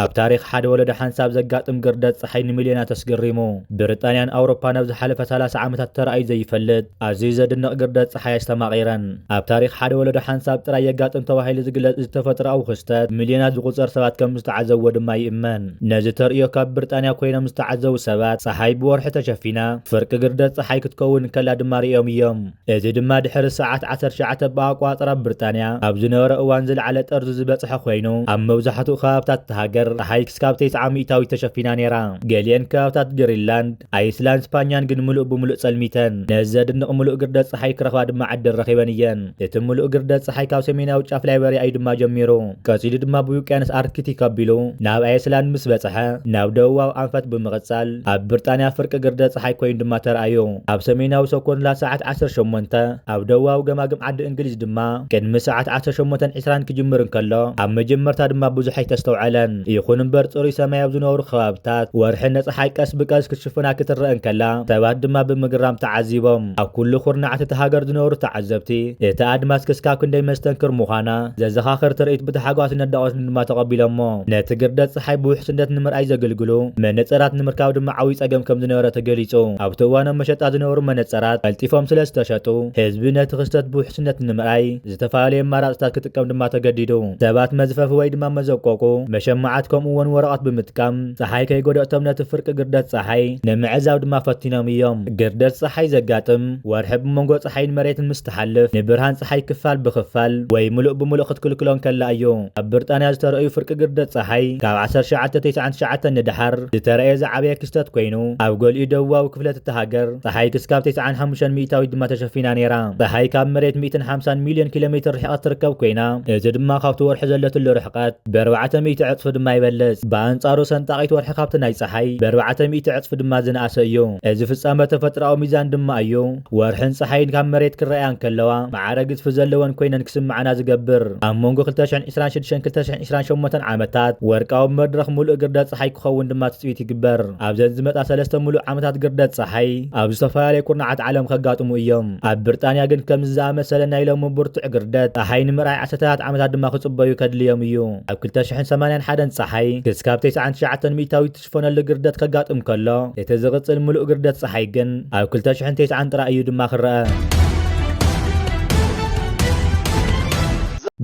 ኣብ ታሪኽ ሓደ ወለዶ ሓንሳብ ዘጋጥም ግርደት ጸሓይ ንሚልዮናት ኣስገሪሙ። ብሪጣንያን ኣውሮፓን ኣብ ዝሓለፈ ሰላሳ ዓመታት ተራእዩ ዘይፈልጥ ኣዝዩ ዘድንቕ ግርደት ጸሓይ ኣስተማቒረን። ኣብ ታሪኽ ሓደ ወለዶ ሓንሳብ ጥራይ የጋጥም ተባሂሉ ዝግለጽ እዚ ተፈጥሮኣዊ ክስተት፣ ሚልዮናት ዝቑጸር ሰባት ከም ዝተዓዘብዎ ድማ ይእመን። ነዚ ተርእዮ ካብ ብሪጣንያ ኮይኖም ዝተዓዘቡ ሰባት፣ ጸሓይ ብወርሒ ተሸፊና፣ ፍርቂ ግርደት ጸሓይ ክትከውን ከላ ድማ ርእዮም እዮም። እዚ ድማ ድሕሪ ሰዓት ዓሰርተ ትሽዓተ ብኣቋጽራ ብሪጣንያ ኣብ ዝነበረ እዋን ዝለዓለ ጠርዙ ዝበጽሐ ኮይኑ፣ ኣብ መብዛሕትኡ ከባብታት እታ ሃገር ጸሓይ ክስካብ ተስዓ ሚእታዊት ተሸፊና ነይራ። ገሊአን ከባብታት ግሪንላንድ፣ ኣይስላንድ፣ ስፓኛን ግን ምሉእ ብምሉእ ጸልሚተን። ነዚ ዘድንቕ ምሉእ ግርደት ጸሓይ ክረኽባ ድማ ዕድል ረኺበን እየን። እቲ ምሉእ ግርደት ጸሓይ ካብ ሰሜናዊ ጫፍ ላይበርያ እዩ ድማ ጀሚሩ። ቀጺሉ ድማ ብውቅያኖስ ኣርክቲክ ኣቢሉ ናብ ኣይስላንድ ምስ በጽሐ፣ ናብ ደቡባዊ ኣንፈት ብምቕጻል ኣብ ብሪጣንያ ፍርቂ ግርደት ጸሓይ ኮይኑ ድማ ተራእዩ። ኣብ ሰሜናዊ ሰኮንላ ሰዓት ዓሰርተ ሸሞንተ፣ ኣብ ደቡባዊ ገማግም ዓዲ እንግሊዝ ድማ ቅድሚ ሰዓት ዓሰርተ ሸሞንተን ዕስራን ክጅምር እንከሎ፣ ኣብ መጀመርታ ድማ ብዙሕ ኣይተስተውዐለን። ይኹን እምበር፣ ጽሩይ ሰማይ ኣብ ዝነበሩ ከባብታት፣ ወርሒ ንጸሓይ ቀስ ብቀስ ክትሽፍና ክትረአ እንከላ፣ ሰባት ድማ ብምግራም ተዓዚቦም። ኣብ ኩሉ ኩርናዓት እታ ሃገር ዝነበሩ ተዓዘብቲ፣ እቲ ኣድማስ ክስካብ ክንደይ መስተንክር ምዃና ዘዘኻኽር ትርኢት ብታሕጓስን ኣድናቖትን ድማ ተቐቢሎሞ። ነቲ ግርደት ጸሓይ ብውሕስነት ንምርኣይ ዘገልግሉ መነጽራት ንምርካብ ድማ ዓብዪ ጸገም ከም ዝነበረ ተገሊጹ። ኣብቲ እዋን ኣብ መሸጣ ዝነበሩ መነጽራት ቀልጢፎም ስለ ዝተሸጡ፣ ህዝቢ ነቲ ክስተት ብውሕስነት ንምርኣይ ዝተፈላለዩ ኣማራጽታት ክጥቀም ድማ ተገዲዱ። ሰባት መዝፈፊ ወይ ድማ መዘቆቁ፣ መሸማዓት ከምኡ እውን ወረቐት ብምጥቃም ጸሓይ ከይጎደእቶም ነቲ ፍርቂ ግርደት ጸሓይ ንምዕዛብ ድማ ፈቲኖም እዮም። ግርደት ጸሓይ ዘጋጥም ወርሒ ብመንጎ ጸሓይን መሬትን ምስ ትሓልፍ ንብርሃን ጸሓይ ክፋል ብኽፋል ወይ ምሉእ ብምሉእ ክትክልክሎ እንከላ እዩ። ኣብ ብሪጣንያ ዝተረእዩ ፍርቂ ግርደት ጸሓይ ካብ ዓሰርተ ትሽዓተ ተስዓን ትሽዓተን ንደሓር ዝተረእየ ዝዓበየ ክስተት ኮይኑ፣ ኣብ ገሊኡ ደቡባዊ ክፍለት እታ ሃገር ጸሓይ ክስካብ ተስዓን ሓሙሽተን ሚእታዊት ድማ ተሸፊና ነይራ። ጸሓይ ካብ መሬት ሚእትን ሓምሳን ሚልዮን ኪሎ ሜትር ርሕቀት ትርከብ ኮይና፣ እዚ ድማ ካብቲ ወርሒ ዘለትሉ ርሕቀት ብኣርባዕተ ሚእቲ ዕጽፊ ድማ ይበልጽ። ብኣንጻሩ ሰንጣቒት ወርሒ ካብቲ ናይ ጸሓይ ብኣርባዕተ ሚእቲ ዕጽፊ ድማ ዝነኣሰ እዩ። እዚ ፍጻመ ተፈጥሮኣዊ ሚዛን ድማ እዩ። ወርሕን ጸሓይን ካብ መሬት ክረኣያ እንከለዋ፣ ማዕረ ግዝፊ ዘለወን ኮይነን ክስምዓና ዝገብር። ኣብ መንጎ ክልተ ሽሕን ዕስራን ሽዱሽተን ክልተ ሽሕን ዕስራን ሸሞንተን ዓመታት፣ ወርቃዊ መድረኽ ምሉእ ግርደት ጸሓይ ክኸውን ድማ ትጽቢት ይግበር። ኣብዘን ዝመጻ ሰለስተ ምሉእ ዓመታት ግርደት ጸሓይ፣ ኣብ ዝተፈላለዩ ኩርናዓት ዓለም ከጋጥሙ እዮም። ኣብ ብሪጣንያ ግን ከምዚ ዝኣመሰለ ናይ ሎሚ ብርቱዕ ግርደት ጸሓይ ንምርኣይ ዓሰርተታት ዓመታት ድማ ክጽበዩ ከድልዮም እዩ። ኣብ ክልተ ሽሕን ሰማንያን ሓደን ጸሓይ ክስካብ ተስዓን ትሽዓተን ሚእታዊት ትሽፈነሉ ግርደት ከጋጥም ከሎ፣ እቲ ዝቕጽል ምሉእ ግርደት ጸሓይ ግን ኣብ ክልተ ሽሕን ተስዓን ጥራይ እዩ ድማ ክረአ።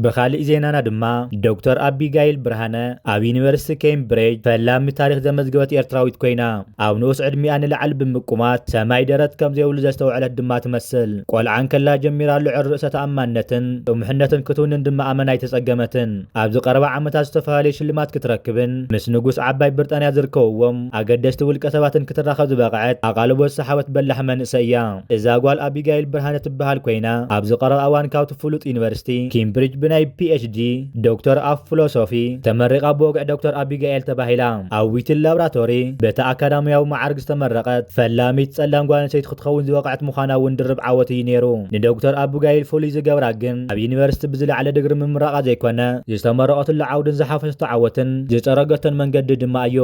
ብኻልእ ዜናና ድማ፣ ዶክተር ኣቢጋይል ብርሃነ ኣብ ዩኒቨርሲቲ ኬምብሪጅ ፈላሚ ታሪኽ ዘመዝገበት ኤርትራዊት ኮይና፣ ኣብ ንኡስ ዕድሚኣ ንላዕሊ ብምቁማት ሰማይ ደረት ከም ዘይብሉ ዘስተውዐለት ድማ ትመስል። ቆልዓ እንከላ ጀሚራ ልዑል ርእሰ ተኣማንነትን ጥሙሕነትን ክትውንን ድማ ኣመና ኣይተጸገመትን። ኣብዚ ቀረባ ዓመታት ዝተፈላለዩ ሽልማት ክትረክብን ምስ ንጉስ ዓባይ ብሪጣንያ ዝርከብዎም ኣገደስቲ ውልቀ ሰባትን ክትራኸብ ዝበቕዐት ኣቓልቦ ዝሰሓበት በላሕ መንእሰይ እያ። እዛ ጓል ኣቢጋይል ብርሃነ ትበሃል ኮይና፣ ኣብዚ ቀረባ እዋን ካብቲ ፍሉጥ ዩኒቨርሲቲ ኪምብሪጅ ብናይ ፒ ኤች ዲ ዶክተር ኣፍ ፊሎሶፊ ተመሪቓ ብወግዒ ዶክተር ኣቢጋኤል ተባሂላ። ኣብ ዊትል ላብራቶሪ በቲ ኣካዳሚያዊ መዓርግ ዝተመረቐት ፈላሚት ጸላም ጓል ኣንስተይቲ ክትኸውን ዝበቕዐት ምዃና እውን ድርብ ዓወት እዩ ነይሩ። ንዶክተር ኣቢጋይል ፍሉይ ዝገብራ ግን ኣብ ዩኒቨርሲቲ ብዝለዓለ ድግሪ ምምራቓ ዘይኮነ፣ ዝተመረቐትሉ ዓውድን ዝሓፈሸቶ ዓወትን ዝጸረገቶን መንገዲ ድማ እዩ።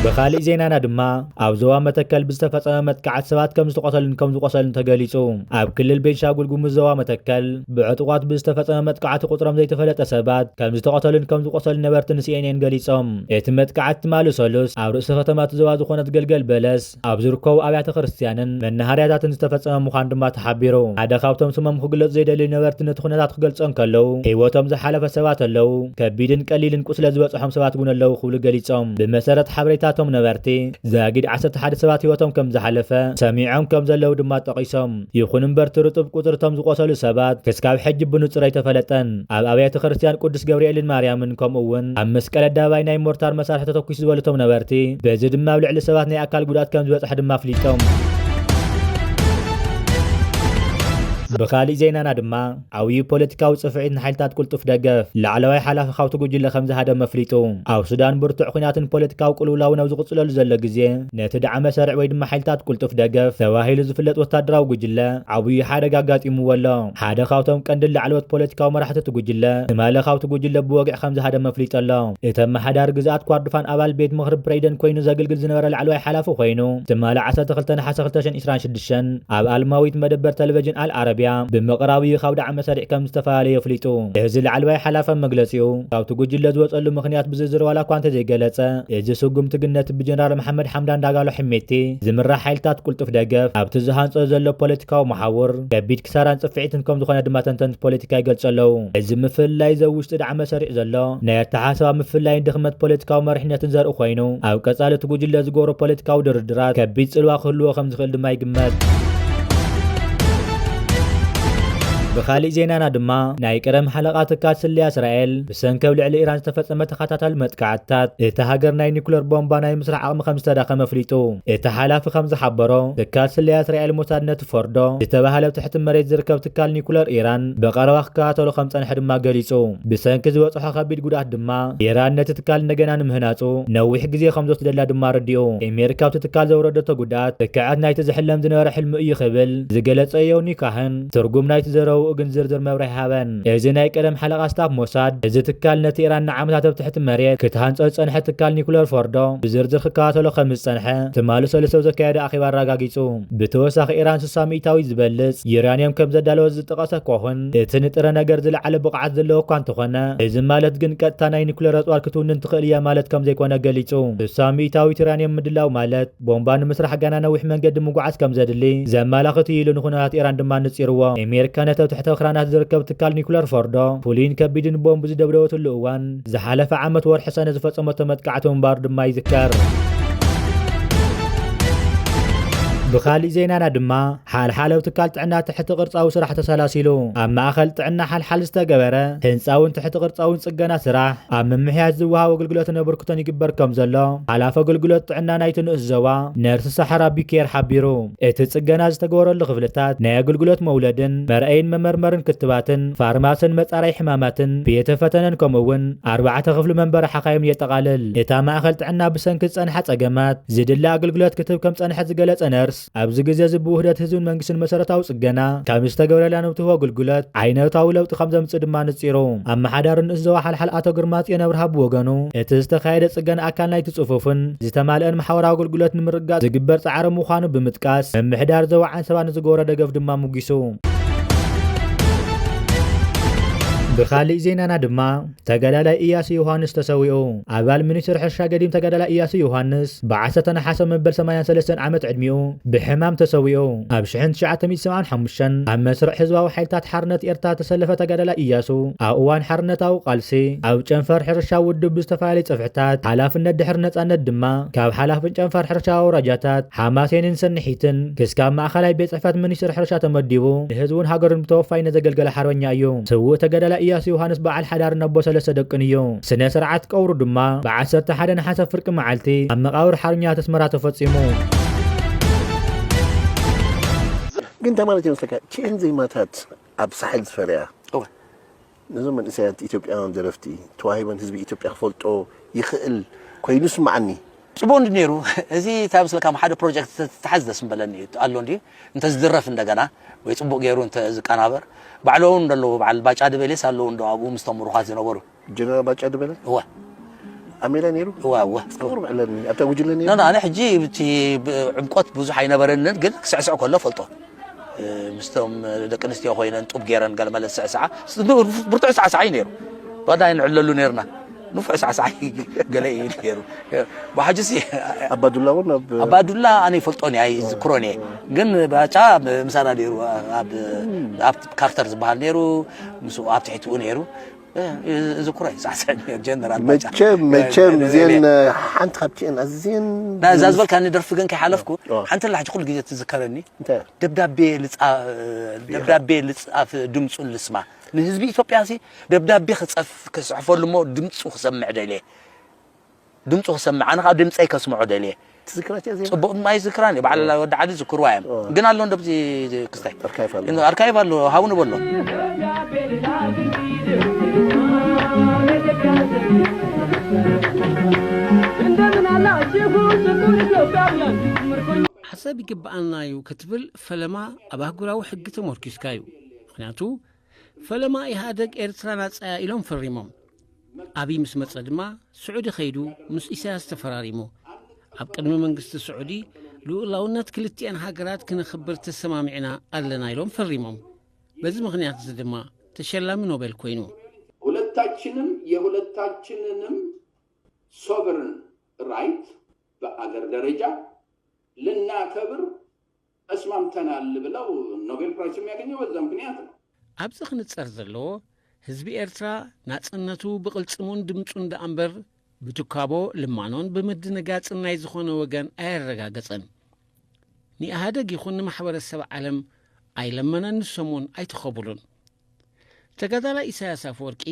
ብኻልእ ዜናና ድማ፣ ኣብ ዞባ መተከል ብዝተፈጸመ መጥቃዕቲ ሰባት ከም ዝተቐተሉን ከም ዝቖሰሉን ተገሊጹ። ኣብ ክልል ቤንሻንጉል ጉሙዝ ዞባ መተከል ብዕጡቓት ብዝተፈጸመ መጥቃዕቲ ቁጽሮም ዘይተፈለጠ ሰባት ከም ዝተቐተሉን ከም ዝቖሰሉን ነበርቲ ን ሲ ኤን ኤን ገሊጾም። እቲ መጥቃዕቲ ትማሊ ሰሉስ ኣብ ርእሰ ከተማ እቲ ዞባ ዝኾነት ገልገል በለስ ኣብ ዝርከቡ ኣብያተ ክርስትያንን መናሃርያታትን ዝተፈጸመ ምዃኑ ድማ ተሓቢሩ። ሓደ ካብቶም ስሞም ክግለጹ ዘይደልዩ ነበርቲ ነቲ ኩነታት ክገልጾ እንከለዉ፣ ህይወቶም ዝሓለፈ ሰባት ኣለዉ፣ ከቢድን ቀሊልን ቁስለት ዝበጽሖም ሰባት እውን ኣለዉ ክብሉ ገሊጾም። ብመሰረት ሓበሬታቶም ነበርቲ፣ ዛጊድ ዓሰርተ ሓደ ሰባት ህይወቶም ከም ዝሓለፈ ሰሚዖም ከም ዘለዉ ድማ ጠቒሶም። ይኹን እምበር፣ እቲ ርጡብ ቁጽሪ እቶም ዝቖሰሉ ሰባት ክስካብ ሕጂ ብንጹር ኣይተፈለጠን። ኣብ ኣብያተ ክርስትያን ቅዱስ ገብርኤልን ማርያምን፣ ከምኡ እውን ኣብ መስቀል ኣደባባይ ናይ ሞርታር መሳርሒ ተተኲሱ ዝበሉ እቶም ነበርቲ፣ በዚ ድማ ኣብ ልዕሊ ሰባት ናይ ኣካል ጉድኣት ከም ዝበጽሐ ድማ ኣፍሊጦም። ብኻሊእ ዜናና ድማ፣ ዓብዪ ፖለቲካዊ ጽፍዒት ንሓይልታት ቅልጡፍ ደገፍ፣ ላዕለዋይ ሓላፊ ካብቲ ጉጅለ ከም ዝሃደመ ኣፍሊጡ። ኣብ ሱዳን ብርቱዕ ኲናትን ፖለቲካዊ ቅልውላውን ኣብ ዝቕጽለሉ ዘሎ ግዜ፣ ነቲ ዳዕመ ሰርዕ ወይ ድማ ሓይልታት ቅልጡፍ ደገፍ ተባሂሉ ዝፍለጥ ወታደራዊ ጉጅለ ዓብዪ ሓደጋ ኣጋጢምዎ ኣሎ። ሓደ ካብቶም ቀንዲ ላዕለዎት ፖለቲካዊ መራሕቲ እቲ ጉጅለ፣ ትማሊ ካብቲ ጉጅለ ብወግዒ ከም ዝሃደመ ኣፍሊጡ ኣሎ። እቲ ኣመሓዳሪ ግዝኣት ኳርዱፋን ኣባል ቤት ምኽሪ ፕሬዚደንት ኮይኑ ዘገልግል ዝነበረ ላዕለዋይ ሓላፊ ኮይኑ፣ ትማሊ ዓሰርተ ክልተ ነሓሰ ክልተ ሽሕን ዕስራን ሽዱሽተን ኣብ ዓለማዊት መደበር ቴሌቪዥን ኣል ዓረቢ ኢትዮጵያ ብምቕራቡ እዩ ካብ ዳዕመ ሰሪዕ ከም ዝተፈላለየ ኣፍሊጡ። እዚ ላዕለዋይ ሓላፊ ኣብ መግለጺኡ፣ ካብቲ ጉጅለ ዝወጸሉ ምኽንያት ብዝርዝር ዋላ እኳ እንተዘይገለጸ፣ እዚ ስጉምቲ ግን ነቲ ብጀነራል መሓመድ ሓምዳን ዳጋሎ ሕሜቲ ዝምራሕ ሓይልታት ቅልጡፍ ደገፍ ኣብቲ ዝሃንጾ ዘሎ ፖለቲካዊ መሓውር ከቢድ ክሳራን ጽፍዒትን ከም ዝኾነ ድማ ተንተንቲ ፖለቲካ ይገልጹ ኣለዉ። እዚ ምፍልላይ እዚ ኣብ ውሽጢ ዳዕመ ሰሪዕ ዘሎ ናይ ኣተሓሳስባ ምፍላይን ድኽመት ፖለቲካዊ መሪሕነትን ዘርኢ ኮይኑ፣ ኣብ ቀጻሊ እቲ ጉጅለ ዝገብሮ ፖለቲካዊ ድርድራት ከቢድ ጽልዋ ክህልዎ ከም ዝኽእል ድማ ይግመት። ብኻሊእ ዜናና ድማ፣ ናይ ቀደም ሓለቓ ትካል ስለያ እስራኤል ብሰንኪ ኣብ ልዕሊ ኢራን ዝተፈጸመ ተኸታታሊ መጥቃዕትታት እታ ሃገር ናይ ኒኩለር ቦምባ ናይ ምስራሕ ዓቕሚ ከም ዝተዳኸመ ኣፍሊጡ። እቲ ሓላፊ ከም ዝሓበሮ፣ ትካል ስለያ እስራኤል ሞሳድ ነቲ ፎርዶ ዝተባህለ ኣብ ትሕቲ መሬት ዝርከብ ትካል ኒኩለር ኢራን ብቐረባ ክከታተሎ ከም ጸንሐ ድማ ገሊጹ። ብሰንኪ ዝበጽሖ ከቢድ ጉድኣት ድማ፣ ኢራን ነቲ ትካል እንደገና ንምህናጹ ነዊሕ ግዜ ከም ዝወስደላ ድማ ኣረዲኡ። ኣሜሪካ ኣብቲ ትካል ዘውረደቶ ጉድኣት፣ ትክዐት ናይቲ ዝሕለም ዝነበረ ሕልሚ እዩ ክብል ዝገለጸ ዮኒ ካህን፣ ትርጉም ናይቲ ዘረብኡ ግን ዝርዝር መብርሂ ሃበን። እዚ ናይ ቀደም ሓለቓ ስታፍ ሞሳድ፣ እዚ ትካል ነቲ ኢራን ንዓመታት ኣብ ትሕቲ መሬት ክትሃንጾ ዝጸንሐ ትካል ኒኩለር ፎርዶ ብዝርዝር ክከታተሎ ከም ዝጸንሐ፣ ትማሊ ሰሉስ ኣብ ዘካየደ ኣኼባ ኣረጋጊጹ። ብተወሳኺ፣ ኢራን ስሳ ሚእታዊት ዝበልጽ ዩራንየም ከም ዘዳለወት ዝጠቐሰ ኮሁን፣ እቲ ንጥረ ነገር ዝለዓለ ብቕዓት ዘለዎ እኳ እንተኾነ፣ እዚ ማለት ግን ቀጥታ ናይ ኒኩለር ኣጽዋር ክትውንን ትኽእል እያ ማለት ከም ዘይኮነ ገሊጹ። ስሳ ሚእታዊት ዩራንየም ምድላው ማለት፣ ቦምባ ንምስራሕ ገና ነዊሕ መንገዲ ምጉዓዝ ከም ዘድሊ ዘመላኽት እዩ ኢሉ ንኹነታት ኢራን ድማ ንጺርዎ። ኣሜሪካ ነቲ ኣብ ትሕቲ ኣኽራናት ዝርከብ ትካል ኒኩለር ፎርዶ ፍሉይን ከቢድን ቦምብ ዝደብደበትሉ እዋን፣ ዝሓለፈ ዓመት ወርሒ ሰነ ዝፈጸመቶ መጥቃዕቲ ምንባሩ ድማ ይዝከር። ብኻሊእ ዜናና ድማ፣ ሓልሓል ኣብ ትካል ጥዕና ትሕቲ ቅርጻዊ ስራሕ ተሰላሲሉ። ኣብ ማእከል ጥዕና ሓልሓል ዝተገበረ ህንጻውን ትሕቲ ቅርጻውን ጽገና ስራሕ፣ ኣብ ምምሕያሽ ዝወሃብ ኣገልግሎትን ኣበርክቶን ይግበር ከም ዘሎ፣ ሓላፊ ኣገልግሎት ጥዕና ናይቲ ንኡስ ዞባ፣ ነርስ ሳሕራ ቢኬር ሓቢሩ። እቲ ጽገና ዝተገበረሉ ክፍልታት፣ ናይ ኣገልግሎት መውለድን መርኣይን መመርመርን ክትባትን፣ ፋርማስን መጻረይ ሕማማትን፣ ቤተ ፈተነን፣ ከምኡ እውን ኣርባዕተ ክፍሊ መንበሪ ሓኻይምን የጠቓልል። እታ ማእከል ጥዕና ብሰንኪ ዝጸንሓ ጸገማት፣ ዝድለ ኣገልግሎት ክትህብ ከም ጸንሐት ዝገለጸ ነርስ፣ ኣብዚ ግዜ እዚ ብውህደት ህዝብን መንግስትን መሰረታዊ ጽገና ካብ ዝተገብረላ ንብትህቦ ኣገልግሎት ዓይነታዊ ለውጢ ከም ዘምጽእ ድማ ንጺሩ። ኣመሓዳሪ ንኡስ ዞባ ሓልሓል ኣቶ ግርማጽዮን ኣብርሃ ብወገኑ፣ እቲ ዝተኻየደ ጽገና ኣካል ናይቲ ጽፉፍን ዝተማልአን ማሕበራዊ ኣገልግሎት ንምርግጋጽ ዝግበር ጻዕሪ ምዃኑ ብምጥቃስ፣ ምምሕዳር ዞባ ዓንሰባ ንዝገበሮ ደገፍ ድማ ኣሞጊሱ። ብኻሊእ ዜናና ድማ፣ ተጋዳላይ ኢያሱ ዮሃንስ ተሰዊኡ። ኣባል ሚኒስትሪ ሕርሻ ገዲም ተጋዳላይ ኢያሱ ዮሃንስ፣ ብ ዓሰርተ ነሓሰ መበል ሰማንያን ሰለስተን ዓመት ዕድሚኡ ብሕማም ተሰዊኡ። ኣብ ሽሕን ትሽዓተ ሚእቲ ሰብዓን ሓሙሽተን ኣብ መስርዕ ህዝባዊ ሓይልታት ሓርነት ኤርትራ ተሰለፈ ተጋዳላይ ኢያሱ፣ ኣብ እዋን ሓርነታዊ ቃልሲ ኣብ ጨንፈር ሕርሻ ውድብ ብዝተፈላለዩ ጽፍሕታት ሓላፍነት፣ ድሕሪ ነጻነት ድማ ካብ ሓላፊ ጨንፈር ሕርሻ ኣውራጃታት ሓማሴንን ስንሒትን ክስካብ ማእከላይ ቤት ጽሕፈት ሚኒስትሪ ሕርሻ ተመዲቡ ንህዝቡን ሃገሩን ብተወፋይነት ዘገልገለ ሓርበኛ እዩ። ስዉእ ተጋዳላይ ኢያሱ ዮሃንስ በዓል ሓዳርን ኣቦ ሰለስተ ደቅን እዩ። ስነ ስርዓት ቀብሩ ድማ ብ ዓሰርተ ሓደ ነሓሰ ፍርቂ መዓልቲ ኣብ መቓብር ሓርኛታት ኣስመራ ተፈጺሙ። ግን እንታይ ማለት ይመስለካ? ችኤን ዜማታት ኣብ ሳሕል ዝፈርያ፣ እወ። ነዞም መንእሰያት ኢትዮጵያውያን ደረፍቲ ተዋሂበን ህዝቢ ኢትዮጵያ ክፈልጦ ይኽእል ኮይኑ ይስምዓኒ። ጽቡቕ እንዲ ነይሩ። እዚ እንታይ መስለካ፣ ሓደ ፕሮጀክት ተተሓዝ ደስ ምበለኒ እዩ። ኣሎ እንዲ እንተ ዝድረፍ እንደገና፣ ወይ ጽቡቕ ገይሩ እንተ ዝቀናበር፣ ባዕሎም እውን ኣለዉ፣ በዓል ባጫ ድበሌስ ኣለዉ እንዶ ኣብኡ ምስቶም ምሩኻት ዝነበሩ። ጀነራል ባጫ ድበለ እወ። ኣሜላ ነይሩ? እወ፣ እወ። እስከ ቁሩብ ዕለኒ፣ ኣብታ ጉጅለ ነይሩ? ኖ፣ ኖ፣ ኣነ ሕጂ እቲ ብ-፣ ዕምቆት ብዙሕ ኣይነበረንን፣ ግን ክስዕስዕ ከሎ ፈልጦ። እ፣ ምስቶም ደቂ ኣንስትዮ ኮይነን ጡብ ገይረን ገለመለ ዝስዕስዓ፣ ብርቱዕ ሳዕሳዕ እዩ ነይሩ። ዋዳ ንዕለሉ ነይርና። ንፉዕ ሳዕሳዕ ገለ እዩ ነይሩ። ብሓጅሲ ኣባዱላ እውን ኣብ ኣባዱላ ኣነ ይፈልጦን እየ፣ ኣይዝክሮን እየ። ግን ባጫ ምሳና ነይሩ፣ ኣብ፣ ኣብ ካርተር ዝበሃል ነይሩ፣ ምስኡ ኣብ ትሕቲኡ ነይሩ። እ፣ እዝክሮ እየ፣ ሳዕሳዕ ነይሩ፣ ጀነራል ባጫ። መቸም፣ መቸም፣ እዚአን ሓንቲ ካብቲአን ኣዝየን ናይ እዛ ዝበልካኒ ደርፊ ግን ከይሓለፍኩ፣ ኦ። ሓንቲ ኣላ ሕጂ ኩሉ ግዜ ትዝከረኒ። እንታይ? ደብዳቤ ልጻ-፣ ደብዳቤ ልጻፍ ድምጹን ልስማ። ንህዝቢ ኢትዮጵያ ሲ ደብዳቤ ክጸፍ-፣ ክጽሕፈሉ እሞ ድምጹ ክሰምዕ ደልየ። ድምጹ ክሰምዕ፣ ኣነ ከዓ ድምጸይ ከስምዖ ደልየ። ትዝክራ እዚኣ? ጽቡቕ ድማ ይዝክራን እዩ። በዓል ወዲ ዓሊ ዝክርዋ እዮም። ኦ። ግን ኣሎ እንዶ ብዚ ክስታይ? ኣርካይቭ ኣሎ። ኣርካይቭ ኣሎ፣ ሃቡኒ በሎ። ዓሰብ ይግብኣና እዩ ክትብል ፈለማ ኣብ ኣህጉራዊ ሕጊ ተመርኪስካ እዩ። ምኽንያቱ ፈለማ ኢህኣደግ ኤርትራ ናጻ እያ ኢሎም ፈሪሞም። ኣብይ ምስ መጸ ድማ ስዑዲ ከይዱ ምስ ኢሳያስ ተፈራሪሙ። ኣብ ቅድሚ መንግስቲ ስዑዲ ልኡላውነት ክልቲኤን ሃገራት ክነኽብር ተሰማሚዕና ኣለና ኢሎም ፈሪሞም። በዚ ምኽንያት እዚ ድማ ተሸላሚ ኖቤል ኮይኑ። ሁለታችንም የሁለታችንንም sovereign right በአገር ደረጃ ልናከብር ተስማምተናል ብለው ኖቤል ፕራይስ የሚያገኘው በዛ ምክንያት ነው። ኣብዚ ክንጸር ዘለዎ ህዝቢ ኤርትራ ናጽነቱ ብቕልጽሙን ድምጹን ደኣ እምበር ብትካቦ ልማኖን ብምድንጋጽን ናይ ዝኾነ ወገን ኣየረጋገጸን። ንኢህኣደግ ይኹን ንማሕበረሰብ ዓለም ኣይለመነን፣ ንሶም እውን ኣይተኸብሉን። ተጋዳላይ ኢሳያስ ኣፈወርቂ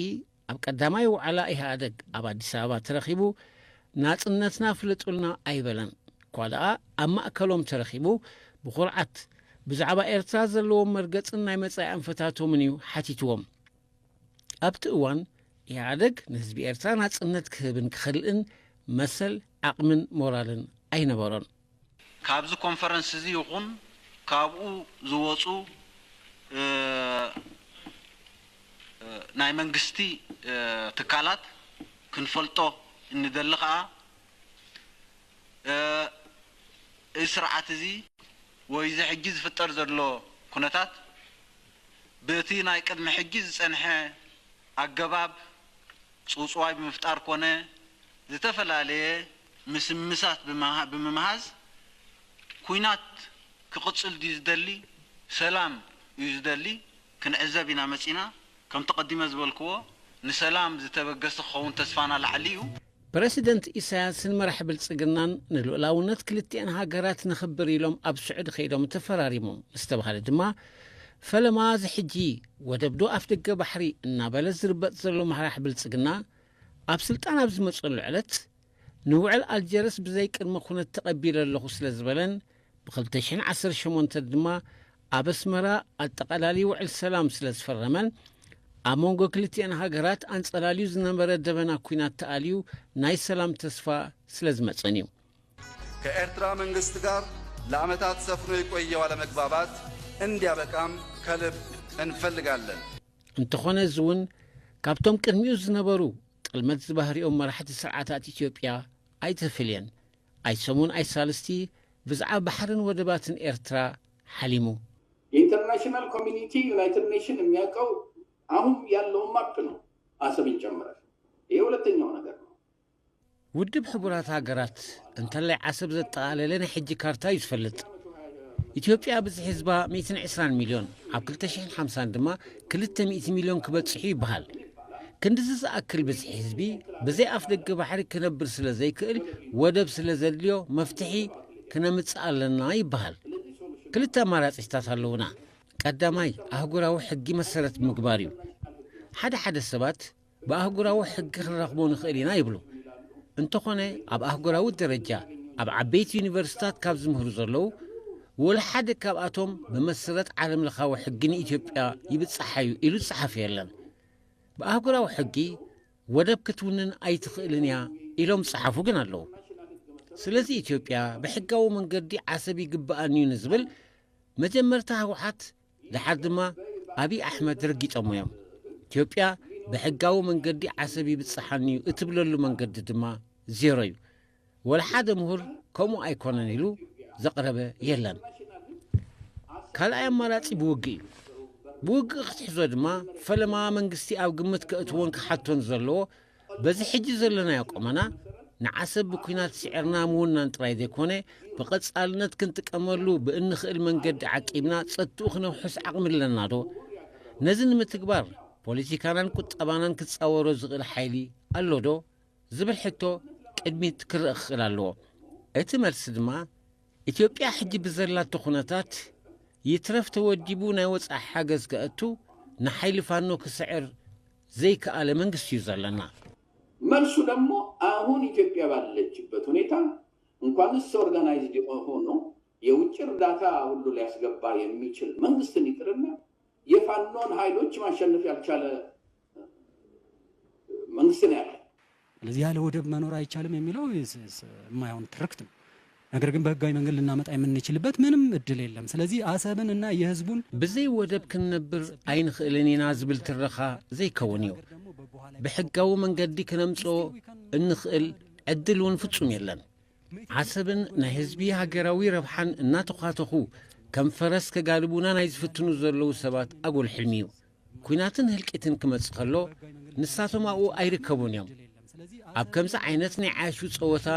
ኣብ ቀዳማይ ዋዕላ ኢህኣደግ ኣብ ኣዲስ ኣበባ ተረኺቡ ናጽነትና ፍለጡልና ኣይበለን። እኳ ደኣ ኣብ ማእከሎም ተረኺቡ ብኹርዓት ብዛዕባ ኤርትራ ዘለዎም መርገጽን ናይ መጻኢ ኣንፈታቶምን እዩ ሓቲትዎም። ኣብቲ እዋን ኢህኣደግ ንህዝቢ ኤርትራ ናጽነት ክህብን ክኸልእን መሰል፣ ዓቕምን ሞራልን ኣይነበሮን። ካብዚ ኮንፈረንስ እዚ ይኹን ካብኡ ዝወፁ ናይ መንግስቲ ትካላት ክንፈልጦ እንደሊ ከዓ እዚ ስርዓት እዚ ወይ እዚ ሕጂ ዝፍጠር ዘሎ ኩነታት በቲ ናይ ቅድሚ ሕጂ ዝፀንሐ ኣገባብ ፅውፅዋይ ብምፍጣር ኮነ ዝተፈላለየ ምስምሳት ብምምሃዝ ኩናት ክቕፅል ድዩ ዝደሊ ሰላም እዩ ዝደሊ ክንዕዘብ ኢና መፂና። ከምቲ ቀዲመ ዝበልክዎ ንሰላም ዝተበገሰ ክኸውን ተስፋና ላዕሊ እዩ። ፕረሲደንት ኢሳያስን መራሕ ብልጽግናን ንልኡላውነት ክልቲኤን ሃገራት ነኽብር ኢሎም ኣብ ስዑዲ ከይዶም ተፈራሪሞም ምስ ተባህለ ድማ ፈለማ እዚ ሕጂ ወደብዶ ኣፍደገ ባሕሪ እናበለ ዝርበጥ ዘሎ መራሕ ብልጽግና ኣብ ስልጣን ኣብ ዝመጸሉ ዕለት ንውዕል ኣልጀርስ ብዘይ ቅድመ ኩነት ተቐቢለ ኣለኹ ስለ ዝበለን ብ2018 ድማ ኣብ ኣስመራ ኣጠቓላሊ ውዕል ሰላም ስለ ዝፈረመን ኣብ መንጎ ክልቲኤን ሃገራት ኣንጸላልዩ ዝነበረ ደበና ኲናት ተኣልዩ ናይ ሰላም ተስፋ ስለ ዝመጸን እዩ። ከኤርትራ መንግስት ጋር ለዓመታት ሰፍኖ የቆየው አለመግባባት እንዲያበቃም ከልብ እንፈልጋለን። እንተኾነ እዚ እውን ካብቶም ቅድሚኡ ዝነበሩ ጥልመት ዝባህሪኦም መራሕቲ ስርዓታት ኢትዮጵያ ኣይተፈልየን። ኣይሰሙን ኣይሳልስቲ ብዛዕባ ባሕርን ወደባትን ኤርትራ ሓሊሙ። የኢንተርናሽናል ኮሚኒቲ ዩናይትድ ኔሽን የሚያውቀው አሁን ያለውን ማፕ ነው፣ አሰብን ጨምረን። ይሄ ሁለተኛው ነገር ነው። ውድብ ሕቡራት ሃገራት እንተላይ ዓሰብ ዘጠቓለለ ናይ ሕጂ ካርታ እዩ ዝፈልጥ። ኢትዮጵያ ብዝሒ ህዝባ ሚእትን ዕስራን ሚልዮን ኣብ ክልተ ሽሕን ሓምሳን ድማ ክልተ ሚእቲ ሚልዮን ክበጽሕ እዩ ይበሃል። ክንድዚ ዝኣክል ብዝሒ ህዝቢ ብዘይ ኣፍ ደገ ባሕሪ ክነብር ስለ ዘይክእል ወደብ ስለ ዘድልዮ መፍትሒ ክነምጽእ ኣለና ይበሃል። ክልተ ኣማራጺታት ኣለዉና። ቀዳማይ ኣህጉራዊ ሕጊ መሰረት ምግባር እዩ። ሓደ ሓደ ሰባት ብኣህጉራዊ ሕጊ ክንረኽቦ ንኽእል ኢና ይብሉ። እንተኾነ ኣብ ኣህጉራዊ ደረጃ ኣብ ዓበይቲ ዩኒቨርሲታት ካብ ዝምህሩ ዘለዉ ወላ ሓደ ካብኣቶም ብመሰረት ዓለም ለኻዊ ሕጊ ንኢትዮጵያ ይብጻሓ እዩ ኢሉ ዝጸሓፈ የለን። ብኣህጉራዊ ሕጊ ወደብ ክትውንን ኣይትኽእልን እያ ኢሎም ዝጸሓፉ ግን ኣለዉ። ስለዚ ኢትዮጵያ ብሕጋዊ መንገዲ ዓሰብ ይግብኣኒ እዩ ንዝብል መጀመርታ ህወሓት ደሓር ድማ ኣብይ ኣሕመድ ረጊጾሞ እዮም። ኢትዮጵያ ብሕጋዊ መንገዲ ዓሰብ ይብጽሓኒ እዩ እትብለሉ መንገዲ ድማ ዜሮ እዩ። ወላ ሓደ ምሁር ከምኡ ኣይኮነን ኢሉ ዘቕረበ የለን። ካልኣይ ኣማራጺ ብውግእ እዩ። ብውግእ ክትሕዞ ድማ ፈለማ መንግስቲ ኣብ ግምት ከእትዎን ክሓቶን ዘለዎ በዚ ሕጂ ዘለናዮ ቁመና ንዓሰብ ብኲናት ስዒርና ምውናን ጥራይ ዘይኮነ ብቐጻልነት ክንጥቀመሉ ብእንኽእል መንገዲ ዓቂብና ጸጥትኡ ክነውሕስ ዓቕሚ ኣለና ዶ? ነዚ ንምትግባር ፖለቲካናን ቁጠባናን ክጻወሮ ዝኽእል ሓይሊ ኣሎ ዶ? ዝብል ሕቶ ቅድሚት ክረኣ ክኽእል ኣለዎ። እቲ መልሲ ድማ ኢትዮጵያ ሕጂ ብዘላቶ ኩነታት ይትረፍ ተወዲቡ ናይ ወጻኢ ሓገዝ ከእቱ ንሓይሊ ፋኖ ክስዕር ዘይከኣለ መንግስቲ እዩ ዘለና። መልሱ ደግሞ አሁን ኢትዮጵያ ባለችበት ሁኔታ እንኳንስ ኦርጋናይዝድ ሆኖ የውጭ እርዳታ ሁሉ ሊያስገባ የሚችል መንግስትን ይቅርና የፋኖን ኃይሎች ማሸነፍ ያልቻለ መንግስት ነው ያለ። ስለዚህ ያለ ወደብ መኖር አይቻልም የሚለው የማይሆን ትርክት ነው። ነገር ግን በህጋዊ መንገድ ልናመጣ የምንችልበት ምንም እድል የለም። ስለዚህ አሰብን እና የህዝቡን ብዘይ ወደብ ክንነብር ኣይንኽእልን ኢና ዝብል ትረኻ ዘይከውን እዩ። ብሕጋዊ መንገዲ ክነምጽኦ እንኽእል ዕድል እውን ፍጹም የለን። ዓሰብን ናይ ህዝቢ ሃገራዊ ረብሓን እናተዃተኹ ከም ፈረስ ከጋልቡና ናይ ዝፍትኑ ዘለዉ ሰባት ኣጉል ሕልሚ እዩ። ኲናትን ህልቂትን ክመጽእ ከሎ ንሳቶም ኣብኡ ኣይርከቡን እዮም። ኣብ ከምዚ ዓይነት ናይ ዓያሹ ጸወታ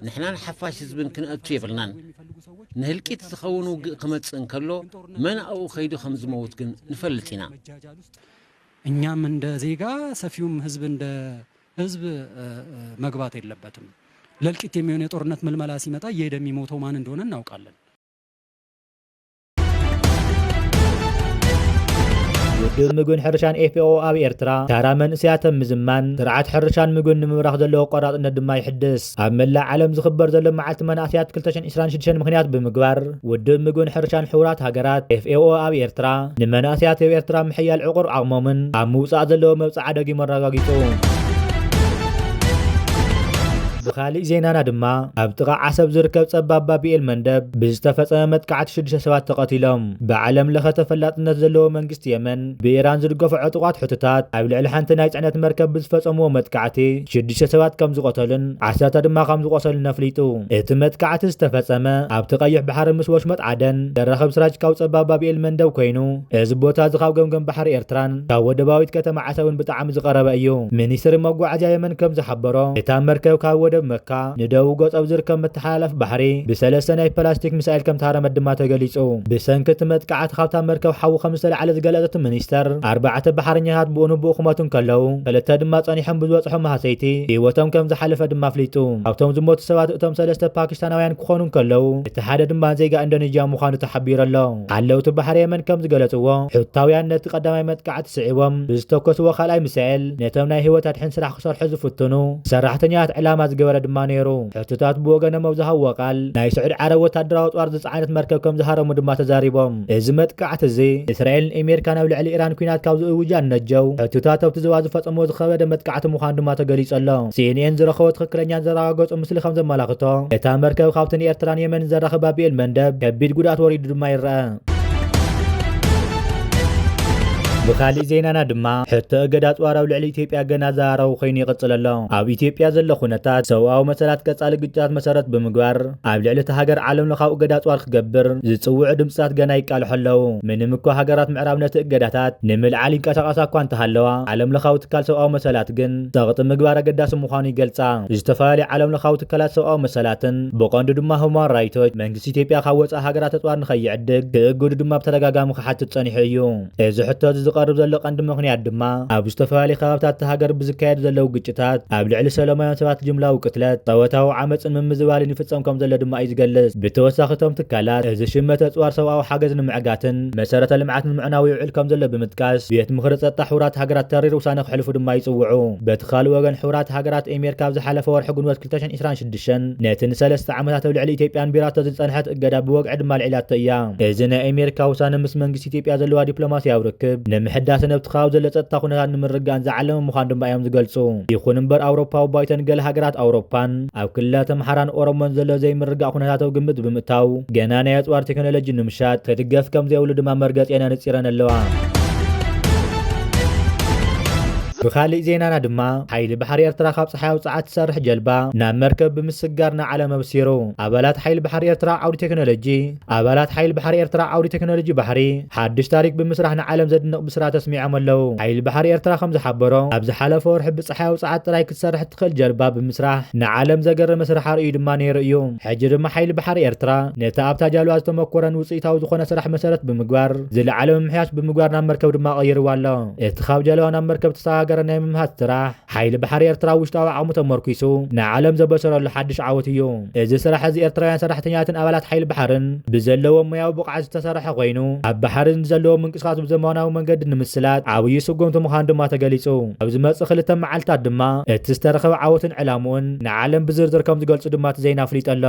ንሕናን ሓፋሽ ህዝብን ክንኣቱ የብልናን። ንህልቂት ዝኸውን ውግእ ክመጽእ እንከሎ መን ኣብኡ ከይዱ ከም ዝመውት ግን ንፈልጥ ኢና። እኛም እንደ ዜጋ፣ ሰፊውም ህዝብ እንደ ህዝብ መግባት የለበትም። ለእልቂት የሚሆን የጦርነት ምልመላ ሲመጣ እየሄደ የሚሞተው ማን እንደሆነ እናውቃለን። ውድብ ምግብን ሕርሻን ኤፍኤኦ ኣብ ኤርትራ ታራ መንእሰያት ኣብ ምዝማን ስርዓት ሕርሻን ምግብን ንምብራኽ ዘለዎ ቆራጽነት ድማ ይሕድስ። ኣብ መላእ ዓለም ዝኽበር ዘሎ መዓልቲ መናእሰያት ክልተ ሽሕን ዕስራን ሽዱሽተን ምኽንያት ብምግባር ውድብ ምግብን ሕርሻን ሕቡራት ሃገራት ኤፍኤኦ ኣብ ኤርትራ ንመናእሰያት ኣብ ኤርትራ ምሕያል ዕቑር ዓቕሞምን ኣብ ምውጻእ ዘለዎ መብጽዓ ደጊሙ ኣረጋጊጹ። ብኻሊእ ዜናና ድማ ኣብ ጥቓ ዓሰብ ዝርከብ ጸባብ ባቢኤል መንደብ ብዝተፈጸመ መጥቃዕቲ ሽዱሽተ ሰባት ተቐቲሎም። ብዓለም ለኸ ተፈላጥነት ዘለዎ መንግስቲ የመን ብኢራን ዝድገፉ ዕጡቓት ሑትታት ኣብ ልዕሊ ሓንቲ ናይ ጽዕነት መርከብ ብዝፈጸምዎ መጥቃዕቲ ሽዱሽተ ሰባት ከም ዝቐተሉን ዓሰርተ ድማ ከም ዝቖሰሉን ኣፍሊጡ። እቲ መጥቃዕቲ ዝተፈጸመ ኣብቲ ቀይሕ ባሕሪ ምስ ወሽመጥ ዓደን ዘራኽብ ስትራቴጂካዊ ጸባብ ባቢኤል መንደብ ኮይኑ፣ እዚ ቦታ እዚ ካብ ገምገም ባሕሪ ኤርትራን ካብ ወደባዊት ከተማ ዓሰብን ብጣዕሚ ዝቐረበ እዩ። ሚኒስትሪ መጓዓዝያ የመን ከም ዝሓበሮ፣ እታ መርከብ ካብ ወደብ መካ ንደቡብ ገጽ ኣብ ዝርከብ መተሓላለፊ ባሕሪ ብሰለስተ ናይ ፓላስቲክ ሚሳኤል ከም ተሃረመት ድማ ተገሊጹ። ብሰንኪ እቲ መጥቃዕቲ ካብታ መርከብ ሓዊ ከም ዝተለዓለ ዝገለጸት ሚኒስተር፣ ኣርባዕተ ባሕረኛታት ብኡ ንብኡ ክሞቱ እንከለዉ፣ ክልተ ድማ ጸኒሖም ብዝበጽሖም ማህሰይቲ ህይወቶም ከም ዝሓለፈ ድማ ኣፍሊጡ። ካብቶም ዝሞቱ ሰባት እቶም ሰለስተ ፓኪስታናውያን ክኾኑ እንከለዉ፣ እቲ ሓደ ድማ ዜጋ ኢንዶኔዥያ ምዃኑ ተሓቢሩ ኣሎ። ሓለውቲ ባሕሪ የመን ከም ዝገለጽዎ፣ ሑታውያን ነቲ ቀዳማይ መጥቃዕቲ ስዒቦም ብዝተኮስዎ ካልኣይ ሚሳኤል ነቶም ናይ ህይወት ኣድሕን ስራሕ ክሰርሑ ዝፍትኑ ሰራሕተኛታት ዕላማ ዝገበረ ድማ ነይሩ። ሕቱታት ብወገኖም ኣብ ዝሃብዎ ቃል፣ ናይ ስዑዲ ዓረብ ወታደራዊ ኣጽዋር ዝጸዓነት መርከብ ከም ዝሃረሙ ድማ ተዛሪቦም። እዚ መጥቃዕቲ እዚ እስራኤልን ኣሜሪካን ኣብ ልዕሊ ኢራን ኲናት ካብ ዝእውጃ እነጀው፣ ሕቱታት ኣብቲ ዞባ ዝፈጸምዎ ዝኸበደ መጥቃዕቲ ምዃኑ ድማ ተገሊጹ ኣሎ። ሲኤንኤን ዝረኸቦ ትኽክለኛን ዘረጋገጾ ምስሊ ከም ዘመላኽቶ፣ እታ መርከብ ካብቲ ንኤርትራን የመንን ዘራኽብ ባቢኤል መንደብ ከቢድ ጉድኣት ወሪዱ ድማ ይረኣ። ብኻሊእ ዜናና ድማ ሕቶ እገዳ ኣጽዋር ኣብ ልዕሊ ኢትዮጵያ ገና ዘራረቡ ኮይኑ ይቕጽል ኣሎ። ኣብ ኢትዮጵያ ዘሎ ኩነታት ሰብኣዊ መሰላት ቀጻሊ ግጭታት መሰረት ብምግባር ኣብ ልዕሊ እታ ሃገር ዓለም ለኻዊ እገዳ ኣጽዋር ክገብር ዝጽውዑ ድምጽታት ገና ይቃልሑ ኣለዉ። ምንም እኳ ሃገራት ምዕራብ ነቲ እገዳታት ንምልዓል ይንቀሳቐሳ እኳ እንተሃለዋ፣ ዓለም ለኻዊ ትካል ሰብኣዊ መሰላት ግን ጸቕጢ ምግባር ኣገዳሲ ምዃኑ ይገልጻ። ዝተፈላለዩ ዓለም ለኻዊ ትካላት ሰብኣዊ መሰላትን ብቐንዱ ድማ ሁማን ራይቶች መንግስቲ ኢትዮጵያ ካብ ወጻኢ ሃገራት ኣጽዋር ንኸይዕድግ ክእግዱ ድማ ብተደጋጋሚ ክሓትት ጸኒሑ እዩ። እዚ ሕቶ እዚ ዝቐርብ ዘሎ ቀንዲ ምኽንያት ድማ ኣብ ዝተፈላለዩ ከባብታት እታ ሃገር ብዝካየዱ ዘለዉ ግጭታት ኣብ ልዕሊ ሰላማውያን ሰባት ጅምላዊ ቅትለት፣ ጾታዊ ዓመጽን ምምዝባልን ይፍጸም ከም ዘሎ ድማ እዩ ዝገልጽ። ብተወሳኺ እቶም ትካላት እዚ ሽመተ ኣጽዋር ሰብኣዊ ሓገዝ ንምዕጋትን መሰረተ ልምዓት ንምዕናው ይውዕል ከም ዘሎ ብምጥቃስ ቤት ምኽሪ ጸጥታ ሕቡራት ሃገራት ተሪር ውሳነ ክሕልፉ ድማ ይጽውዑ። በቲ ካልእ ወገን ሕቡራት ሃገራት ኣሜሪካ ኣብ ዝሓለፈ ወርሒ ግንቦት ክልተ ሽሕን ዕስራን ሽዱሽተን ነቲ ንሰለስተ ዓመታት ኣብ ልዕሊ ኢትዮጵያ ኣንቢራቶ ዝጸንሐት እገዳ ብወግዒ ድማ ኣልዒላቶ እያ። እዚ ናይ ኣሜሪካ ውሳነ ምስ መንግስቲ ኢትዮጵያ ዘለዋ ዲፕሎማስያዊ ርክብ ንምሕዳስን ኣብቲ ከባቢ ዘሎ ጸጥታ ኩነታት ንምርግጋእን ዝዓለመ ምዃኑ ድማ እዮም ዝገልጹ። ይኹን እምበር ኣውሮፓዊ ባይቶን ገለ ሃገራት ኣውሮፓን ኣብ ክልላት ኣምሓራን ኦሮሞን ዘሎ ዘይምርግጋእ ኩነታት ኣብ ግምት ብምእታው ገና ናይ ኣጽዋር ቴክኖሎጂ ንምሻጥ ክድገፍ ከም ዘይብሉ ድማ መርገጺአን ኣነጺረን ኣለዋ። ብኻሊእ ዜናና ድማ ሓይሊ ባሕሪ ኤርትራ ካብ ጸሓይ ኣውጽኣ እትሰርሕ ጀልባ ናብ መርከብ ብምስጋር ንዓለም ኣብሲሩ። ኣባላት ሓይሊ ባሕሪ ኤርትራ ዓውዲ ቴክኖሎጂ ኣባላት ሓይሊ ባሕሪ ኤርትራ ዓውዲ ቴክኖሎጂ ባሕሪ ሓድሽ ታሪክ ብምስራሕ ንዓለም ዘድንቕ ብስራት ኣስሚዖም ኣለዉ። ሓይሊ ባሕሪ ኤርትራ ከም ዝሓበሮ፣ ኣብ ዝሓለፈ ወርሒ ብጸሓይ ኣውጽኣ ጥራይ ክትሰርሕ እትኽእል ጀልባ ብምስራሕ ንዓለም ዘገረመ ስራሕ ኣርእዩ ድማ ነይሩ እዩ። ሕጂ ድማ ሓይሊ ባሕሪ ኤርትራ ነቲ ኣብታ ጃልባ ዝተመኮረን ውጽኢታዊ ዝኾነ ስራሕ መሰረት ብምግባር ዝለዓለ ምምሕያሽ ብምግባር ናብ መርከብ ድማ ቀይርዋ ኣሎ። እቲ ካብ ጃልባ ናብ መርከብ ተሰጋገረ ናይ ምምሃዝ ስራሕ ሓይሊ ባሕሪ ኤርትራ ውሽጣዊ ዓቕሙ ተመርኲሱ ንዓለም ዘበሰረሉ ሓድሽ ዓወት እዩ። እዚ ስራሕ እዚ ኤርትራውያን ሰራሕተኛታትን ኣባላት ሓይሊ ባሕርን ብዘለዎም ሞያዊ ብቕዓት ዝተሰርሐ ኮይኑ፣ ኣብ ባሕሪ ንዘለዎም ምንቅስቓስ ብዘመናዊ መንገዲ ንምስላጥ ዓብዪ ስጉምቲ ምዃኑ ድማ ተገሊጹ። ኣብ ዝመጽእ ክልተ መዓልታት ድማ እቲ ዝተረኸበ ዓወትን ዕላምኡን ንዓለም ብዝርዝር ከም ዝገልጹ ድማ እቲ ዜና ኣፍሊጡ ኣሎ።